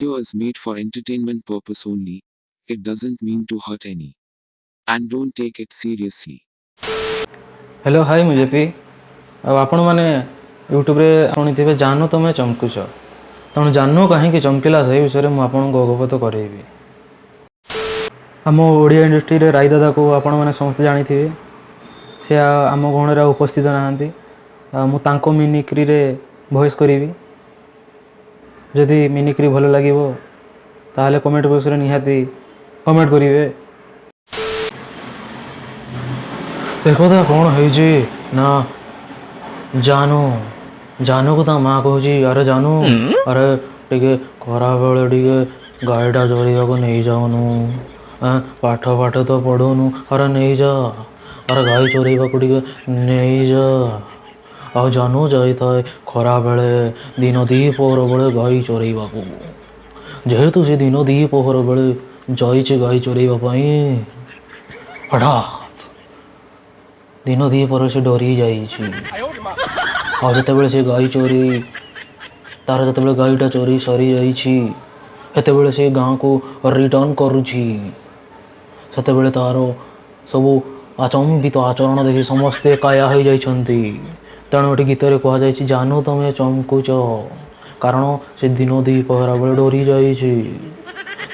Video is made for entertainment purpose only. It doesn't mean to hurt any. And don't take it seriously. Hello hi, ମୁଁ JP. ଆଉ ଆପଣମାନେ ୟୁଟ୍ୟୁବରେ ଶୁଣିଥିବେ "ଜାନୁ ତୁମେ ଚମକୁଛ"। ତେଣୁ ଜାନୁ କାହିଁକି ଚମକିଲା, ସେହି ବିଷୟରେ ମୁଁ ଆପଣଙ୍କୁ ଅବଗତ କରେଇବି। ଆମ ଓଡ଼ିଆ ଇଣ୍ଡଷ୍ଟ୍ରିରେ ରାଇ ଦାଦାକୁ ଆପଣମାନେ ସମସ୍ତେ ଜାଣିଥିବେ। ସେ ଆମ ଗହଣରେ ଆଉ ଉପସ୍ଥିତ ନାହାନ୍ତି। ଆଉ ମୁଁ ତାଙ୍କ ମିମିକ୍ରିରେ ଭଏସ୍ କରିବି। ଯଦି ମିମିକ୍ରି ଭଲ ଲାଗିବ, ତାହେଲେ କମେଣ୍ଟ ବକ୍ସରେ ନିହାତି କମେଣ୍ଟ କରିବେ। ଏକଥା କ'ଣ ହେଇଛି ନା, ଜାନୁ, ଜାନୁକୁ ତା ମା କହୁଛି, "ଆରେ ଜାନୁ, ଆରେ ଟିକେ ଖରାବେଳେ ଟିକେ ଗାଈଟା ଚରେଇବାକୁ ନେଇଯାଉନୁ। ପାଠ ପାଠ ତ ପଢ଼ୁନୁ, ଆରେ ନେଇଯା, ଆରେ ଗାଈ ଚରେଇବାକୁ ଟିକେ ନେଇଯା।" ଆଉ ଜାନୁ ଯାଇଥାଏ ଖରାବେଳେ ଦିନ ଦ୍ୱିପହର ବେଳେ ଗାଈ ଚରେଇବାକୁ। ଯେହେତୁ ସେ ଦିନ ଦ୍ୱିପହର ବେଳେ ଯାଇଛି ଗାଈ ଚରେଇବା ପାଇଁ, ହଠାତ୍ ଦିନ ଦ୍ୱିପହରେ ସେ ଡରି ଯାଇଛି। ଆଉ ଯେତେବେଳେ ସେ ଗାଈ ଚୋରି ତାର ଯେତେବେଳେ ଗାଈଟା ଚୋରି ସରିଯାଇଛି, ସେତେବେଳେ ସେ ଗାଁକୁ ରିଟର୍ଣ୍ଣ କରୁଛି। ସେତେବେଳେ ତାର ସବୁ ଆଚମ୍ବିତ ଆଚରଣ ଦେଖି ସମସ୍ତେ କାୟା ହୋଇଯାଇଛନ୍ତି। ତେଣୁ ଏଠି ଗୀତରେ କୁହାଯାଇଛି, "ଜାନୁ ତମେ ଚମକୁଛ", କାରଣ ସେ ଦିନ ଦ୍ୱିପହର ବେଳେ ଡରି ଯାଇଛି,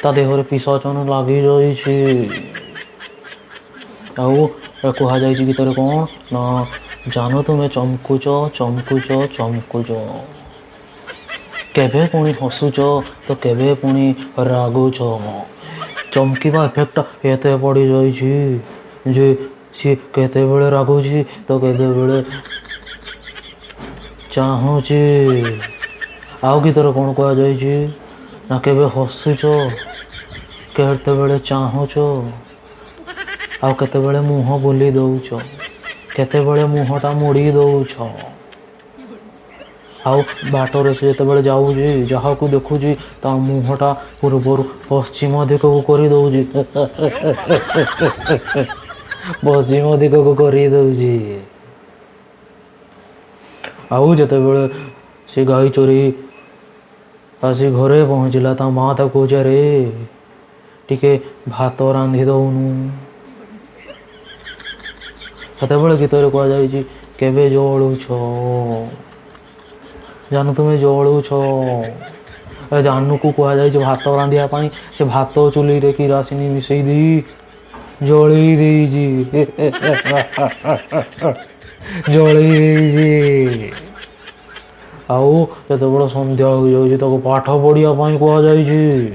ତା ଦେହରେ ପିଶାଚନ ଲାଗିଯାଇଛି। ଆଉ କୁହାଯାଇଛି ଗୀତରେ କ'ଣ ନା, ଜାନୁ ତୁମେ ଚମକୁଛ, ଚମକୁଛ, ଚମକୁଛ, କେବେ ପୁଣି ହସୁଛ ତ କେବେ ପୁଣି ରାଗୁଛ। ଚମକିବା ଏଫେକ୍ଟ ଏତେ ପଡ଼ିଯାଇଛି ଯେ ସିଏ କେତେବେଳେ ରାଗୁଛି ତ କେତେବେଳେ ଚାହୁଁଛି। ଆଉ ଗୀତରେ କ'ଣ କୁହାଯାଇଛି ନା, କେବେ ହସୁଛ, କେତେବେଳେ ଚାହୁଁଛ, ଆଉ କେତେବେଳେ ମୁହଁ ବୁଲି ଦଉଛ, କେତେବେଳେ ମୁହଁଟା ମୋଡ଼ି ଦଉଛ। ଆଉ ବାଟରେ ସେ ଯେତେବେଳେ ଯାଉଛି, ଯାହାକୁ ଦେଖୁଛି, ତା ମୁହଁଟା ପୂର୍ବରୁ ପଶ୍ଚିମ ଦିଗକୁ କରିଦେଉଛି, ପଶ୍ଚିମ ଦିଗକୁ କରିଦେଉଛି। ଆଉ ଯେତେବେଳେ ସେ ଗାଈ ଚୋରି ଆସି ଘରେ ପହଞ୍ଚିଲା, ତା ମା ତାକୁ କହୁଛି, "ଆରେ ଟିକେ ଭାତ ରାନ୍ଧି ଦଉନୁ।" ସେତେବେଳେ ଗୀତରେ କୁହାଯାଇଛି, କେବେ ଜଳୁଛ ଜାନୁ ତୁମେ ଜଳୁଛ। ଏ ଜାନୁକୁ କୁହାଯାଇଛି ଭାତ ରାନ୍ଧିବା ପାଇଁ, ସେ ଭାତ ଚୁଲିରେ କିରାସିନି ମିଶେଇ ଦେଇ ଜଳେଇ ଦେଇଛି, ଜଳେଇ ଦେଇଛି। ଆଉ ଯେତେବେଳେ ସନ୍ଧ୍ୟା ହୋଇଯାଉଛି, ତାକୁ ପାଠ ପଢ଼ିବା ପାଇଁ କୁହାଯାଇଛି।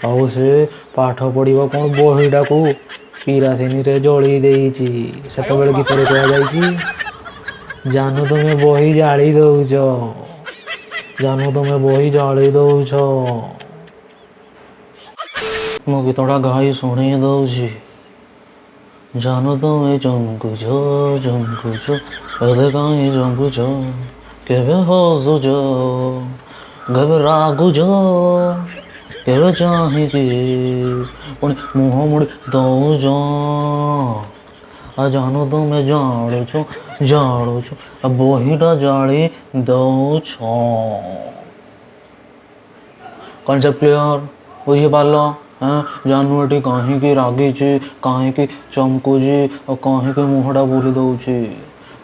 ଆଉ ସେ ପାଠ ପଢ଼ିବା କ'ଣ, ବହିଟାକୁ କିରାସିନିରେ ଜଳେଇ ଦେଇଛି। ସେତେବେଳେ ଗୀତରେ କୁହାଯାଇଛି, ଜାନୁ ତୁମେ ବହି ଜାଳି ଦଉଛ, ଜାନୁ ତୁମେ ବହି ଜାଳି ଦଉଛ। ମୁଁ ଗୀତଟା ଗାଇ ଶୁଣେଇ ଦଉଛି। ଜାନୁ ତୁମେ ଚମକୁଛ, ଚମକୁଛ, ଏବେ କାହିଁ ଚମକୁଛ? କେବେ ହସୁଛ, କେବେ ରାଗୁଛ, କେବେ ଚାହିଁକି ପୁଣି ମୁହଁ ମୋଡ଼ି ଦଉଛ। ଆଉ ଜାନୁ ତୁମେ ଜାଳୁଛ, ଜାଳୁଛ, ଆଉ ବହିଟା ଜାଳି ଦଉଛ। Concept clear? ବୁଝିପାରିଲ? ହଁ, ଜାନୁ ଏଠି କାହିଁକି ରାଗିଛି, କାହିଁକି ଚମକୁଛି ଆଉ କାହିଁକି ମୁହଁଟା ବୁଲି ଦଉଛି?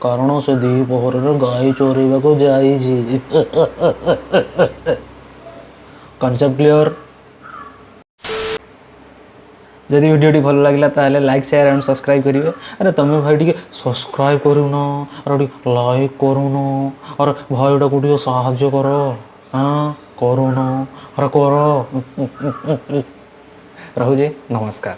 କାରଣ ସେ ଦ୍ୱିପହରରେ ଗାଈ ଚରେଇବାକୁ ଯାଇଛି। Concept clear? ଯଦି ଭିଡ଼ିଓଟି ଭଲ ଲାଗିଲା, ତାହେଲେ ଲାଇକ୍, ସେୟାର ଆଣ୍ଡ ସବସ୍କ୍ରାଇବ୍ କରିବେ। ଆରେ ତମେ ଭାଇ ଟିକେ ସବସ୍କ୍ରାଇବ୍ କରୁନ, ଆରେ ଟିକେ ଲାଇକ୍ କରୁନ, ଆରେ ଭାଇଟାକୁ ଟିକେ ସାହାଯ୍ୟ କର। ହଁ, କରୁନ, ଆରେ କର। ରହୁଛି, ନମସ୍କାର।